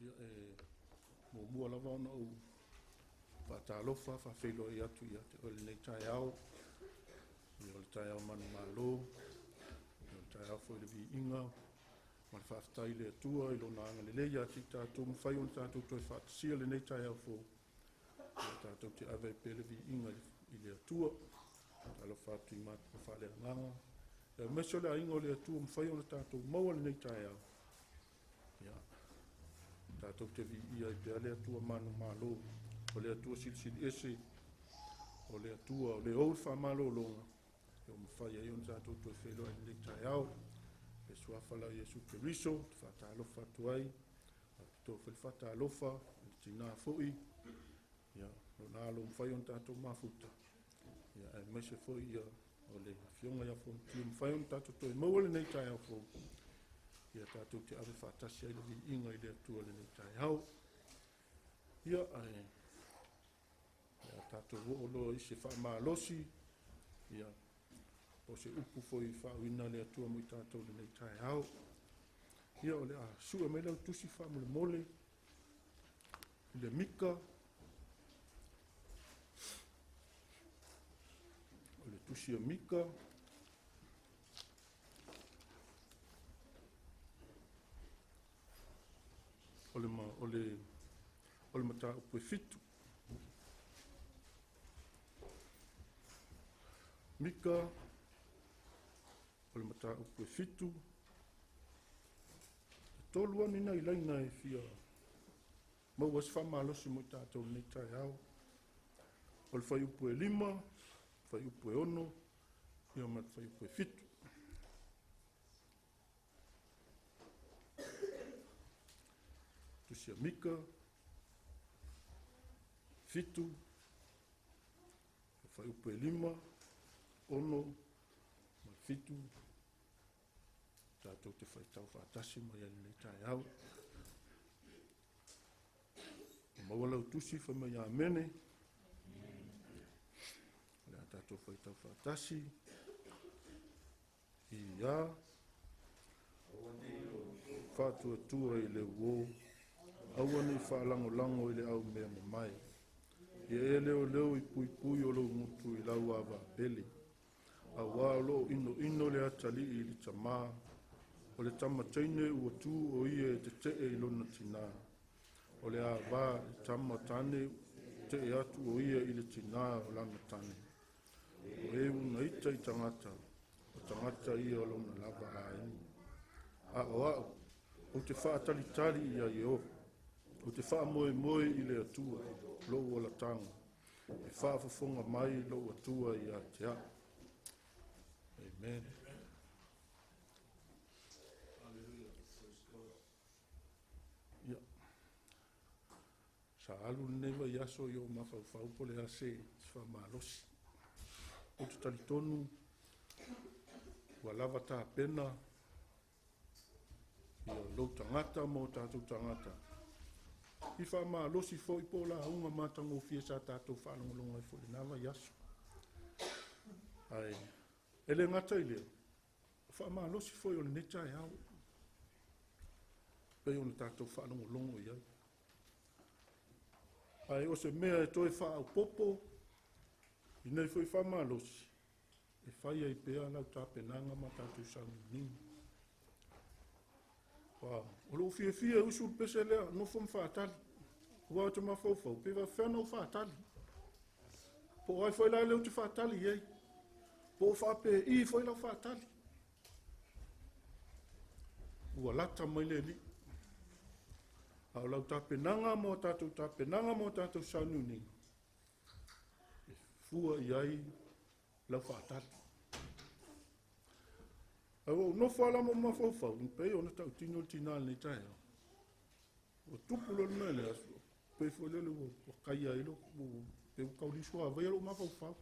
Ia, e muamua lava ona ou faatalofa, faafeiloai atu ia te oe i lenei taeao, o le taeao manumalo, o le taeao foi o le viiga ma le faafetai i le Atua i Lona agalelei ia te i tatou, ua mafai ona tatou toe faatasia lenei taeao fou, ia tatou te ave ai pea le viiga i le Atua. Faatalofa atu i matua faaleagaga, aemaise o le aiga o le Atua ua mafai ona tatou maua lenei taeao, ia, tatou te viia ai pea le Atua manumalo, o le Atua silisili ese, o le Atua o le ou le faamalologa, ua mafai ai ona tatou toe feiloai i lenei taeao. I le suafa la o Iesu Keriso ou te faatalofa atu ai, faapitoa foi le faatalofa i le tina foi, ia, lona alo ua mafai ona tatou mafuta, ia, aemaise foi ia, o le afioga ia Fonoti ua mafai ona tatou toe maua lenei taeao fou, ia tatou te ave faatasi ai le viiga i le Atua i lenei taeao. Ia, ae a tatou oo loa i se faamalosi, ia, po o se upu foi e faauiina le Atua mo i tatou i lenei taeao. Ia, o le a sue mai lau tusi faamolemole i le Mika, o le tusi a Mika, o le, o le, o le mataupu e 7. Mika, o le mataupu e 7. E tolu lava ni nai laina e fia maua se faamalosi mo i tatou lenei taeao. O le fuaiupu e 5, fuaiupu e 6, ia ma le fuaiupu e 7. Tusi a Mika 7, fuaiupu e 5, 6 ma le 7, tatou te faitau faatasi mai ai i lenei taeao. Ua maua lau tusi fai mai Amene. O le a tatou faitau faatasi. Ia faatuatua i le uō, aua ne i faalagolago i le au mea mamae. Ia e leoleo i puipui o lou gutu i lau ava pele. Auā o lo o inoino le atalii i le tamā, o le tama teine ua tu o ia e tetee i lona tinā. O le ava i le tama tane tetee atu o ia i le tinā o lana tane. O e unaita i tagata, o tagata ia o lona lava aiga. A o au, ou te faatalitali ia Ieova, ou te faamoemoe i le Atua, lou olataga, e faafofoga mai lou Atua ia te au. Amen. Ia. Sa alu lenei vaiaso i ou mafaufau po o le a se faamalosi. Ou te talitonu ua lava tapena ia lou tagata ma o tatou tagata i faamalosi foi po o lauga matagofie sa tatou faalogologo ai foi i lena vaiaso. Ae e le gata i lea, o faamalosi foi o lenei taeao pei ona tatou faalogologo i ai. Ae o se mea e toe faaopoopo i nei foi faamalosi, e fai ai pea lau tapenaga ma tatou sauniuniga. O lou fiafia e usu le pese lea, nofo ma faatali. Aua ou te mafaufau, pe faapefea ona ou faatali. Po o ai foi la lea ou te faatali i ai. Po o faapei foi lau faatali. Ua lata mai le Alii. A o lau tapenaga ma o tatou tapenaga ma o tatou sauniuniga, e fua i ai lau faatali. Ae ua ou nofo lava la ma ou mafaufau, pei ona tautino le tinā i lenei taeao. Ua tupu loa le mea lea, pei foi lele ua taia ai pei ua tau liusuavai lou mafaufau.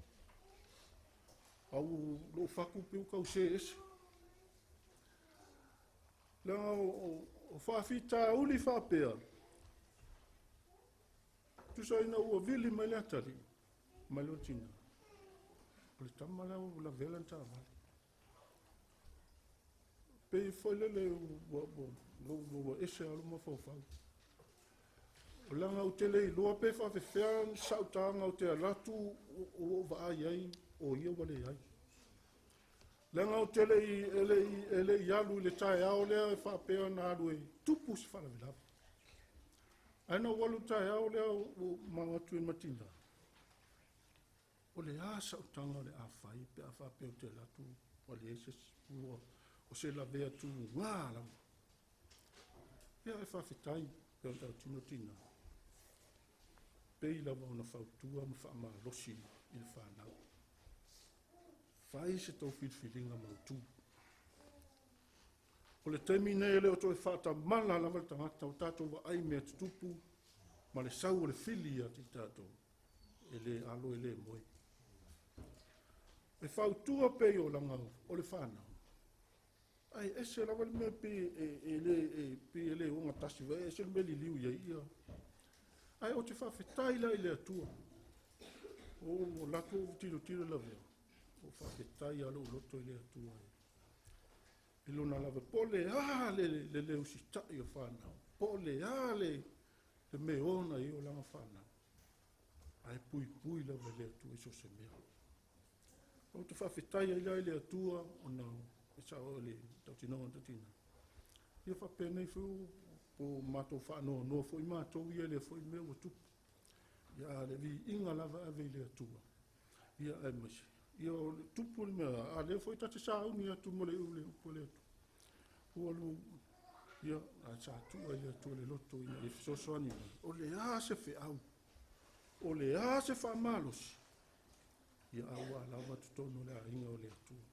A ua lou fatu pei ua tau se ese. Leaga o faafitauli faapea, tusa ina ua vili mai le atalii, mai lona tinā, o le tama lea ua lavea lana taavale. Pei foi lele ua ese lava lou mafaufau. O leaga ou te le iloa pe faapefea sautaga ou te alu atu ua ou vaai ai o ia ua leai. Leaga ou te le i alu i le taeao lea e faapea na alu e tupu se faalavelave. Ae na ou alu i le taeao lea ua manatu i matina, o le a sautaga o le a fai pe a faapea ou te alu atu ua leai se ua o se lavea tuga lava. Ia e faafetai pe ona tautino tina, pei lava ona fautua ma faamalosi i le fanau. Fai se tou filifiliga mautu. O le taimi nei e le o toe faatamala lava le tagata o tatou vaai mea tutupu ma le sau o le fili ia te i tatou, e le alo e le moe. E fautua pei o laga o le fanau, ae ese lava le mea pei e le ogatasi, e ese le mea liliu i ai ia. Ae ou te faafetai la i le Atua. O latou tilotilo lavea, o faafetai a lou loto i le Atua. I lona lava, po o le a le le usitai o fanau, po o le a le mea ona i o lana fanau. Ae puipui lava i le Atua i so o se mea. Ou te faafetai ai la i le Atua ona e sao le tautinoga o tatina. Ia faapena foi po matou faanoanoa foi matou ia lea foi mea ua tupu. Ia le viiga lava ave i le Atua. Ia aemaise. Ia o le tupu le mea, a lea foi ta te sauni atu mo le upu le Atua. Ua lu, ia, a sa tua i le Atua le loto ina ia fesoasoani mai. O le a se feau, o le a se faamalosi, ia a ua lava totonu o le aiga o le Atua.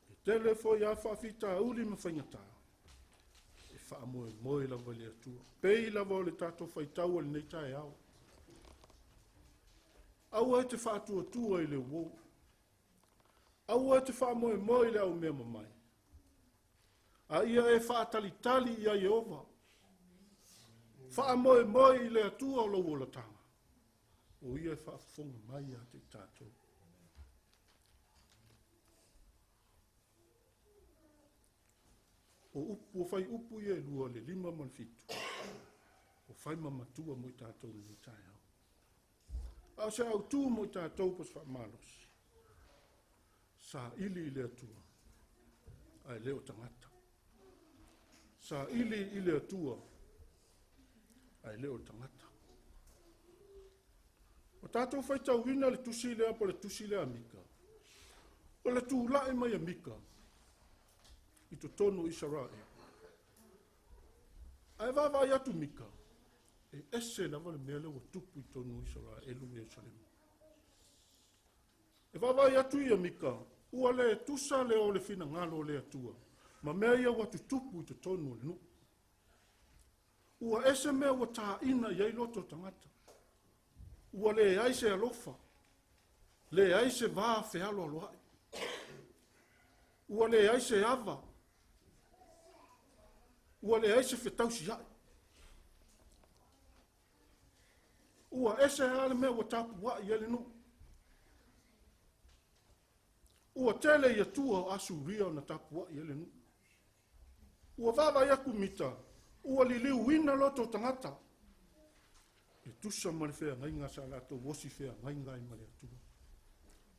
E tele foi a faafitauli ma faigata, e faamoemoe lava i le Atua. Pei lava o le tatou faitau o lenei taeao. Aua e te faatuatua i le uō. Aua e te faamoemoe i le aumea mamae. A ia e faatalitali ia Ieova. Faamoemoe i le Atua o lou olataga. O ia e faafofoga mai ia te i tatou. O upu, o fuaiupu ia e 2, le 5 ma le 7, ua fai ma matua mo i tatou i lenei taeao. A o se autu mo i tatou po o se faamalosi, saili i le Atua, ae le o tagata. Saili i le Atua, ae le o le tagata. O tatou faitauina le tusi lea po o le tusi lea a Mika, o le tulai mai a Mika i totonu o Isaraelu. Ae vaavaai atu Mika, e ese lava le mea lea ua tupu i totonu o Isaraelu ma Ierusalema. E vaavaai atu ia Mika, ua le tusa lea o le finagalo o le Atua ma mea ia ua tutupu i totonu o le nuu. Ua ese mea ua taina i ai loto o tagata. Ua leai se alofa, leai se va fealoaloai. Ua leai se ava, ua leai se fetausiai. Ua ese lava le mea ua tapuai i ai le nuu. Ua tele i atua o Asuria ona tapuai ai le nuu. Ua vaavaai atu Mita, ua liliuina loto o tagata e tusa ma le feagaiga sa latou osi feagaiga ai ma le Atua.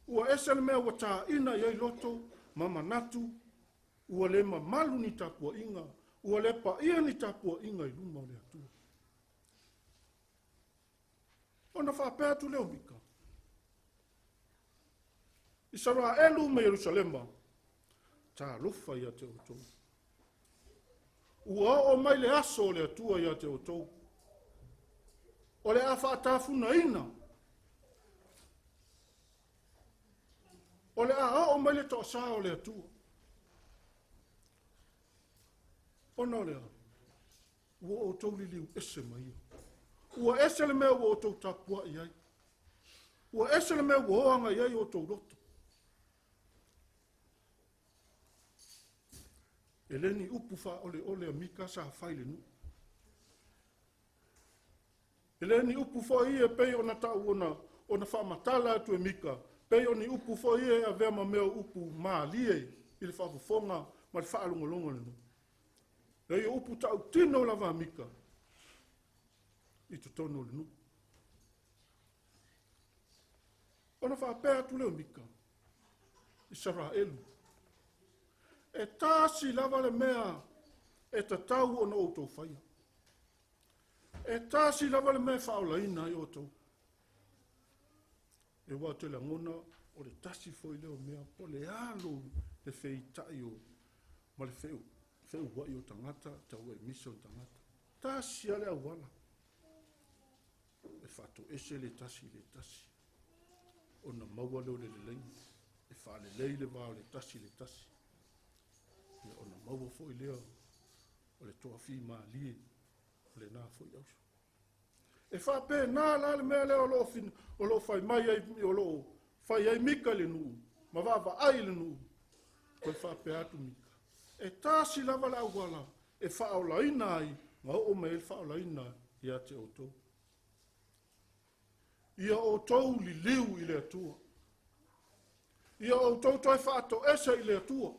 Ua ese le mea ua taina i ai loto ma manatu, ua le mamalu ni tapuaiga, ua le paia ni tapuaiga i luma o le Atua. Ona faapea atu lea o Mika, Isaraelu ma Ierusalema, talofa ia te outou. Ua oo mai le aso o le Atua ia te outou. O le a faatafunaina. O le a oo mai le toasā o le Atua. Ona o le a? Ua outou liliu ese ma ia. Ua ese le mea ua outou tapuai ai. Ua ese le mea ua oaga i ai outou loto. E le ni upu faaoleole a Mika sa fai i le nuu. E le ni upu foi ia e pei ona tau ona, ona faamatala atu e Mika, pei o ni upu foi ia e avea ma mea o upu malie i le faafofoga ma le faalogologo a le nuu. Leai, o upu tautino lava a Mika i totonu o le nuu. Ona faapea atu lea o Mika, Isaraelu, e tasi lava le mea e tatau ona outou faia. E tasi lava le mea e faaolaina ai outou. E aua ou te lagona o le tasi foi lea o mea po o le a lou le feitai o ma le feu, feua'i o tagata, tau emisa o tagata. Tasi lava le auala e faatoese le tasi i le tasi ona maua lea o le leleiga, e faalelei le va o le tasi i le tasi, ia ona maua foi lea o le toafimalie o lena foi auso. E faapena la le mea lea o lo o, o lo o fai mai ai, o lo o fai ai Mika i le nuu, ma vaavaai i le nuu, toe faapea atu Mika, e tasi lava le auala e faaolaina ai, ma oo mai ai le faaolaina ia te outou. Ia outou liliu i le Atua. Ia outou toe faatoese i le Atua.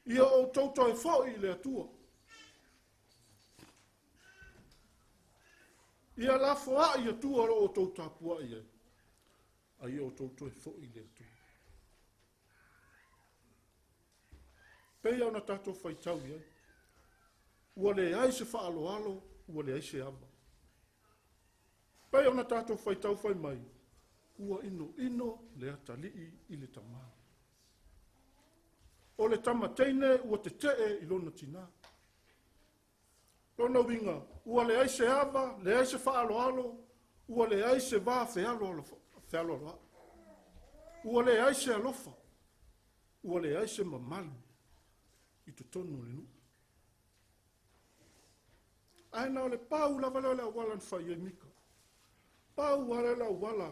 Ia outou toe foi i le Atua. Ia lafoai Atua o lo outou tapuai ai, a ia outou toe foi i le Atua. Pei ona tatou faitau i ai, ua leai se faaaloalo, ua leai se ava. Pei ona tatou faitau fai mai, ua inoino le atalii i le tamā. O le tama teine ua tetee i lona tinā. Lona uiga, ua leai se ava, leai se faaaloalo, ua leai se va fealoaloai. Ua leai se alofa. Ua leai se mamalu i totonu o le nuu. Ae na o le pau lava lea o le auala na fai ai Mika. Pau lava lea o le auala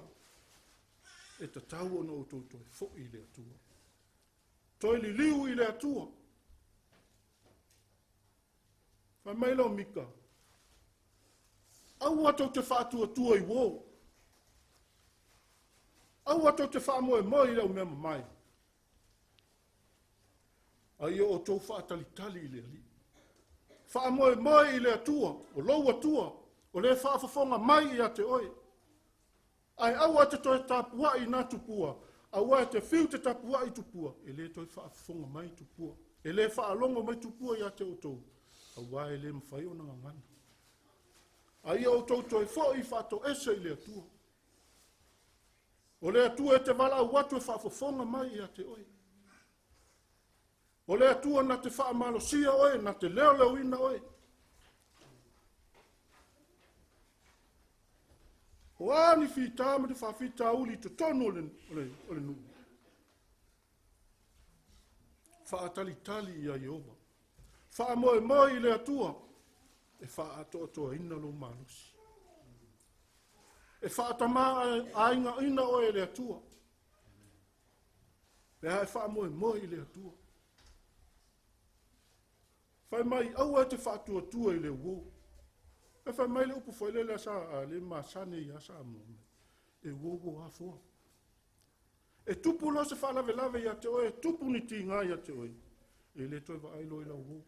e tatau ona outou toe foi i le Atua. Toe liliu i le Atua. Fai mai lea o Mika, aua tou te faatuatua i uo. Aua tou te faamoemoe i le au mea mamae. A ia outou faatalitali i le Alii. Faamoemoe i le Atua, o lou Atua, o le faafofoga mai ia te oe. Ae aua e te toe tapuai i nā tupua, aua e te fiu te tapuai i tupua, e le toe faafofoga mai tupua, e le faalogo mai tupua ia te outou, aua e le mafai ona gagana. A ia outou toe foi faatoese i le Atua. O le Atua e te valaau atu e faafofoga mai ia te oe. O le Atua na te faamalosia oe, na te leoleoina oe. O a ni fita ma ni faafitauli i totonu o le, o le, o le nuu. Faatalitali ia Ieova. Faamoemoe i le Atua e faaatoatoaina lou malosi. E faatamaaigaina oe e le Atua. Pe a e faamoemoe i le Atua. Fai mai, aua e te faatuatua i le uo. E fai mai le upu foi lele a sa a le masani ia Samoa mai. E uo uo afoa. E tupu loa se faalavelave ia te oe, e tupu ni tiga ia te oe, e le toe vaai loa i lau uo.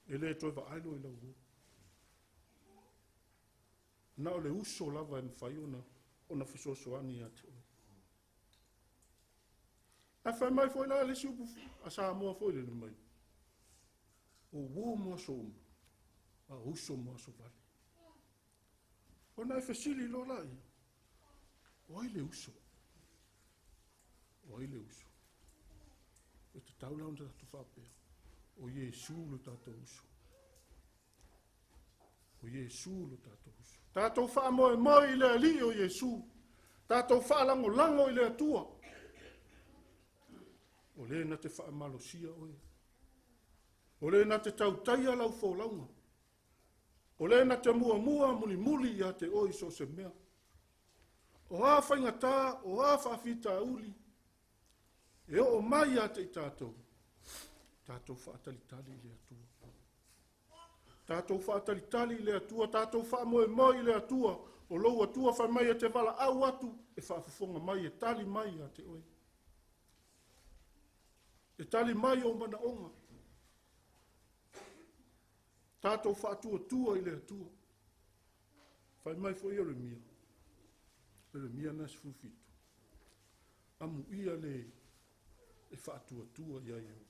E le toe vaai loa i lau uo. Na o le uso lava e mafai ona, ona fesoasoani ia te oe. Ae fai mai foi la le isi upu a Samoa foi lele mai, o uo mo aso uma, a o uso mo aso vale. Ona e fesili loa laia, o ai le uso? O ai le uso? E tatau la ona tatou faapea, o Iesu lo tatou uso. O Iesu lo tatou uso. Tatou faamoemoe i le Alii o Iesu. Tatou faalagolago i le Atua. O le na te faamalosia oe. O le na te tautaia lau folauga. O le na te muamua mulimuli ia te oe i so o se mea. O a faigata, o a faafitauli, e oo mai ia te i tatou, tatou faatalitali i le Atua. Tatou faatalitali i le Atua, tatou faamoemoe i le Atua, o lou Atua fai mai e te valaau atu, e faafofoga mai, e tali mai ia te oe. E tali mai ou manaoga. Tatou faatuatua i le Atua. Fai mai foi Ieremia, Ieremia na 17. Amuia le e faatuatua ia Ieova.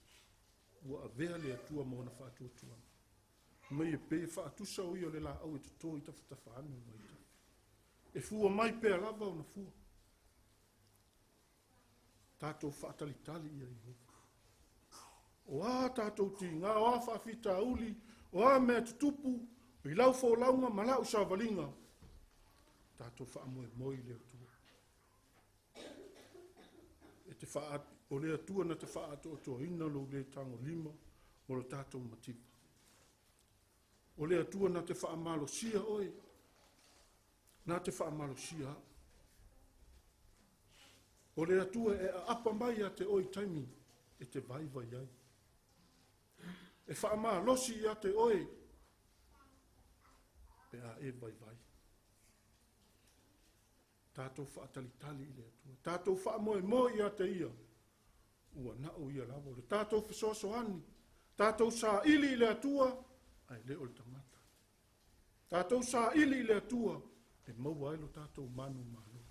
Ua avea le Atua ma ona faatuatuaga. Mai e pei e faatusa o ia o le laau e toto i tafatafa ane o vaitafe. E fua mai pea lava ona fua. Tatou faatalitali ia Ieova. O a tatou tiga, o a faafitauli, o a mea tutupu, i lau folauga ma lau savaliga, tatou faamoemoe i le Atua. E te faa, o le Atua na te faaatoatoaina lou le tagolima o lo tatou mativa. O le Atua na te faamalosia oe, na te faamalosia au. O le Atua e aapa mai ia te oe i taimi e te vaivai ai. E faamalosi ia te oe pe a e vaivai. Tatou faatalitali i le Atua. Tatou faamoemoe ia te ia. Ua nao ia lava o le tatou fesoasoani. Tatou saili i le Atua, ae le o le tagata. Tatou saili i le Atua e maua ai lo tatou manumalo.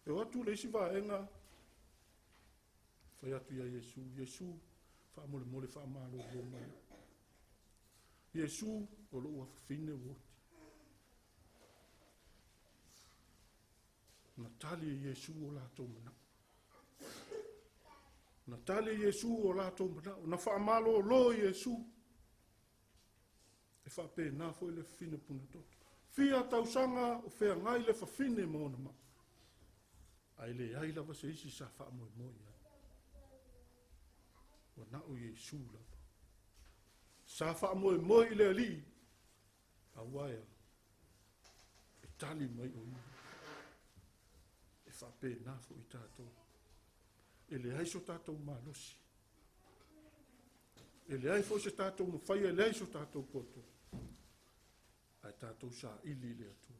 E o atu le isi vaega, fai atu ia Iesu, Iesu, faamolemole faamalolo mai. Iesu, o lou afafine ua oti. Na tali e Iesu o latou manao. Na tali e Iesu o latou manao. Na faamalolo Iesu. E faapena foi le fafine punatoto. Fia tausaga o feagai le fafine ma ona maa. Ae leai lava se isi sa faamoemoe i ai. Ua na o Iesu lava. Sa faamoemoe i le Alii, aua e a? E tali mai o ia. E faapena foi tatou. E leai so tatou malosi. E leai foi se tatou mafaia, e leai so tatou poto. Ae tatou saili i le Atua.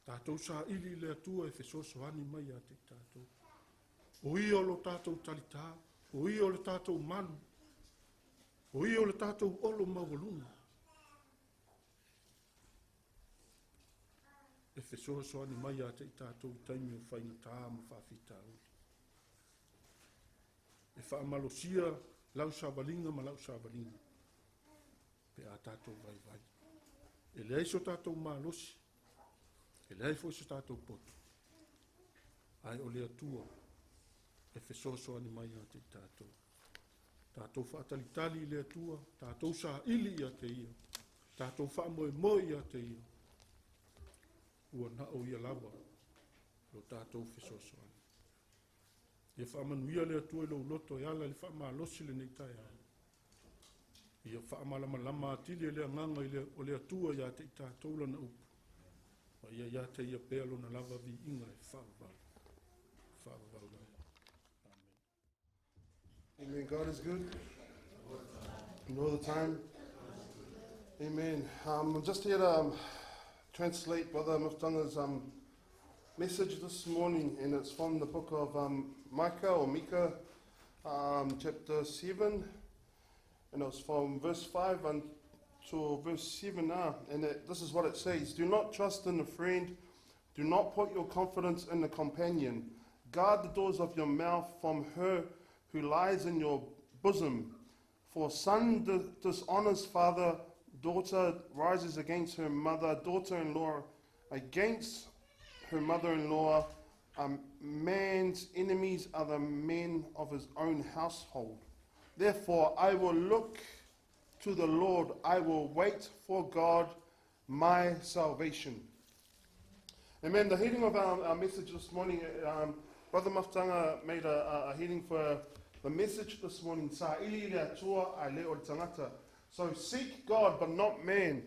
Tatou saili i le Atua e fesoasoani mai ia te i tatou. O ia o lo tatou talitā, o ia o le tatou malu, o ia o le tatou olo maualuga. E fesoasoani mai ia te i tatou i taimi o faigata ma faafitauli. E faamalosia lau savaliga ma lau savaliga pe a tatou vaivai. E leai so tatou malosi, e leai foi so tatou poto, ae o le Atua e fesoasoani mai ia te i tatou. Tatou faatalitali i le Atua, tatou saili ia te Ia, tatou faamoemoe ia te Ia, ua na o Ia lava lo tatou fesoasoani. Ia faamanuia le Atua i lou loto e ala i le faamalosi lenei taeao. Ia faamalamalama atili e le Agaga i le, o le Atua ia te i tatou lana upu, ma ia ia te ia pea lona lava viiga e faavavau, faavavau lava. Amen. Amen. God is good. And all the time. Amen. I'm just here to translate Brother Muftanga's message this morning, and it's from the book of Micah or Micah, chapter 7, and it's from verse 5 until verse 7. And this is what it says: Do not trust in a friend, do not put your confidence in a companion. Guard the doors of your mouth from her who lies in your bosom. For son dishonors father, daughter rises against her mother, daughter-in-law against her mother-in-law. A man's enemies are the men of his own household. Therefore, I will look to the Lord. I will wait for God, my salvation. Amen. The heading of our message this morning, Brother Maftanga made a heading for the message this morning, Sa'ili le Atua a le o le tangata. So seek God, but not man.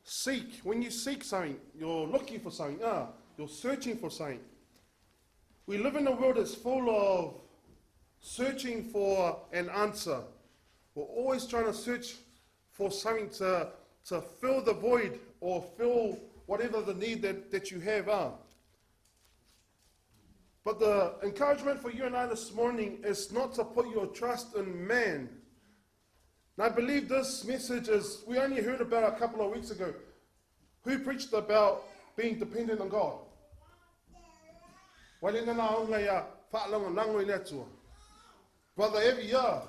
Seek. When you seek something, you're looking for something. You're searching for something. We live in a world that's full of searching for an answer. We're always trying to search for something to fill the void or fill whatever the need that you have are. But the encouragement for you and I this morning is not to put your trust in man. And I believe this message is, we only heard about a couple of weeks ago. Who preached about being dependent on God? Brother Evie, yeah.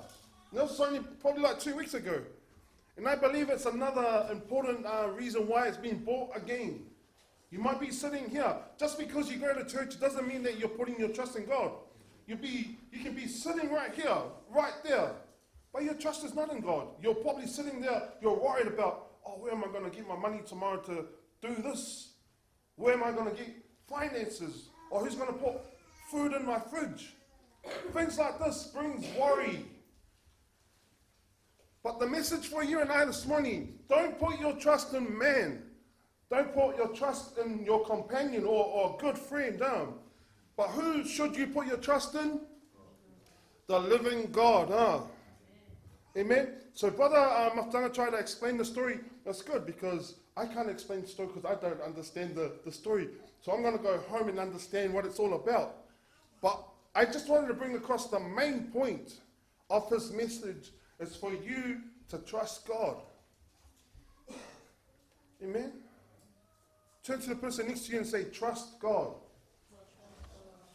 That was only probably like 2 weeks ago. And I believe it's another important reason why it's been bought again. You might be sitting here. Just because you go to church doesn't mean that you're putting your trust in God. You can be sitting right here, right there, but your trust is not in God. You're probably sitting there, you're worried about, oh, where am I going to get my money tomorrow to do this? Where am I going to get finances? Or who's going to put food in my fridge? Things like this brings worry. But the message for you and I this morning, don't put your trust in man. Don't put your trust in your companion or good friend. But who should you put your trust in? The living God. Huh? Amen. So Brother Maftanga tried to explain the story. That's good, because I can't explain the story because I don't understand the story. So I'm going to go home and understand what it's all about. But I just wanted to bring across the main point of his message is for you to trust God. Amen. Turn to the person next to you and say, trust God.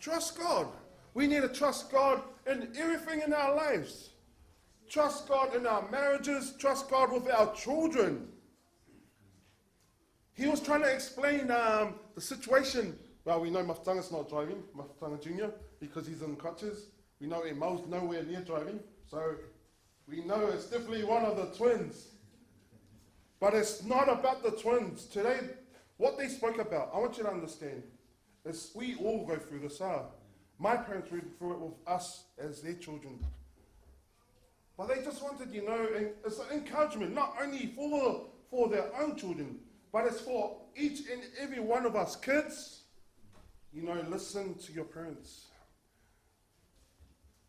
Trust God. We need to trust God in everything in our lives. Trust God in our marriages. Trust God with our children. He was trying to explain the situation. Well, we know Maftanga's not driving, Maftanga Jr., because he's in crutches. We know Emil's nowhere near driving. So we know it's definitely one of the twins. But it's not about the twins. Today, what they spoke about, I want you to understand, It's, we all go through this, huh? My parents went through it with us as their children. But they just wanted, you know, and it's an encouragement, not only for their own children, but it's for each and every one of us kids. You know, listen to your parents.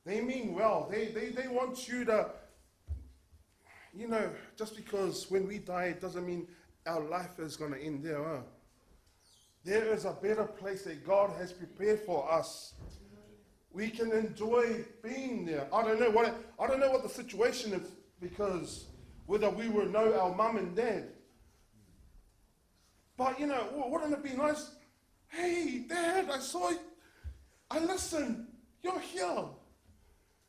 They mean well. They want you to, you know, just because when we die, it doesn't mean our life is going to end there. Huh? There is a better place that God has prepared for us. We can enjoy being there. I don't know what the situation is, because whether we will know our mum and dad. But you know, wouldn't it be nice? Hey, Dad, I saw you. I listened. You're here.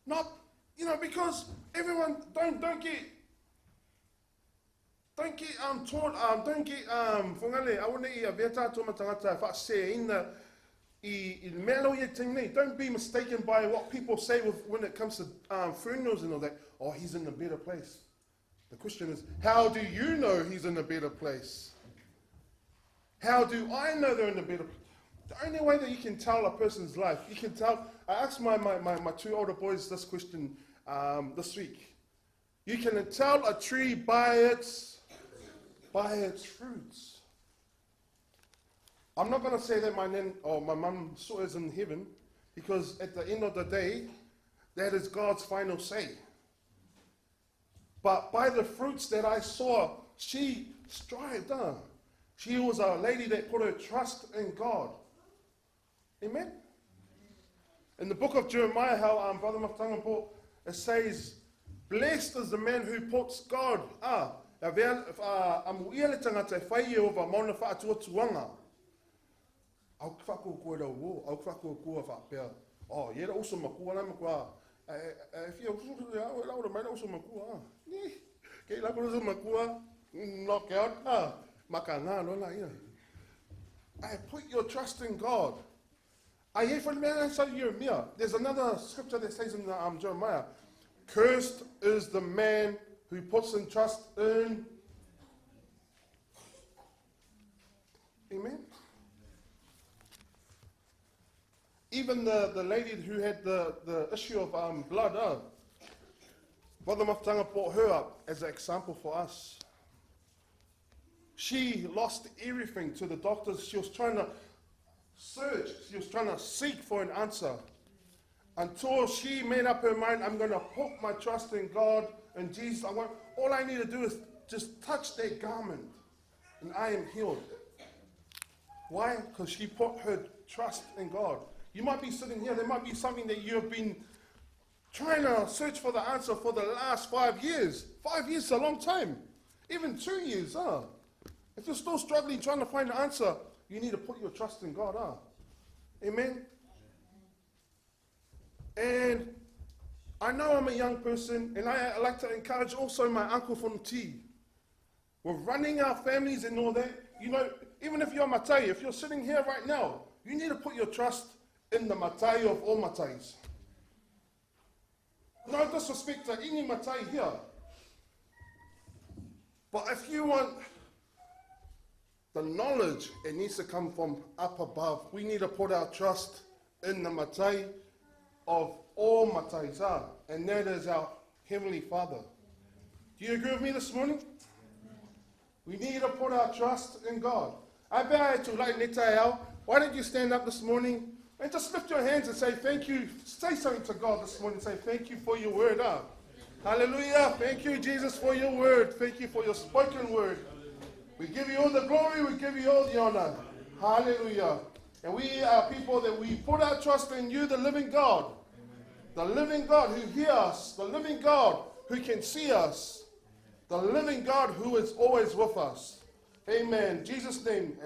Not, you know, because everyone don't get taught, don't get whangale, awane I a veta tō matangata whaase i melo i tēnei. Don't be mistaken by what people say when it comes to funerals and all that. Oh, he's in a better place. The question is, how do you know he's in a better place? How do I know they're in a better place? The only way that you can tell a person's life, you can tell. I asked my two older boys this question this week. You can tell a tree by its fruits. I'm not going to say that my nan or my mum is in heaven, because at the end of the day, that is God's final say. But by the fruits that I saw, she strived. Huh? She was a lady that put her trust in God. Amen? In the book of Jeremiah, how Brother Maftanga brought, it says, blessed is the man who puts God. Amu ia le tangata e whai e ova mauna whaatua tuanga. Au whakua rau o, au whakua whapea. Oh, ye ra uso makua la makua. E fia uso la ora mai la uso makua. Ni, kei la uso makua, knock out. Ah, maka ngā lola ia. I put your trust in God. There's another scripture that says in the, Jeremiah, cursed is the man who puts in trust in. Amen. Even the lady who had the issue of blood, Brother Maftanga brought her up as an example for us. She lost everything to the doctors. She was trying to search. She was trying to seek for an answer. Until she made up her mind, I'm going to put my trust in God and Jesus. All I need to do is just touch that garment and I am healed. Why? Because she put her trust in God. You might be sitting here, there might be something that you have been trying to search for the answer for the last 5 years. 5 years is a long time. Even 2 years, huh? If you're still struggling trying to find the answer, you need to put your trust in God, huh? Amen? And I know I'm a young person, and I like to encourage also my uncle from T. We're running our families and all that. You know, even if you're matai, if you're sitting here right now, you need to put your trust in the matai of all matais. No disrespect to any matai here. But if you want the knowledge, it needs to come from up above. We need to put our trust in the matai of all matais, and that is our Heavenly Father. Do you agree with me this morning? We need to put our trust in God. I bet to like Netael. Why don't you stand up this morning and just lift your hands and say thank you. Say something to God this morning. Say thank you for your word. Hallelujah. Thank you, Jesus, for your word. Thank you for your spoken word. We give you all the glory. We give you all the honor. Hallelujah. And we are people that we put our trust in you, the living God. The living God who hears us. The living God who can see us. The living God who is always with us. Amen. Jesus' name.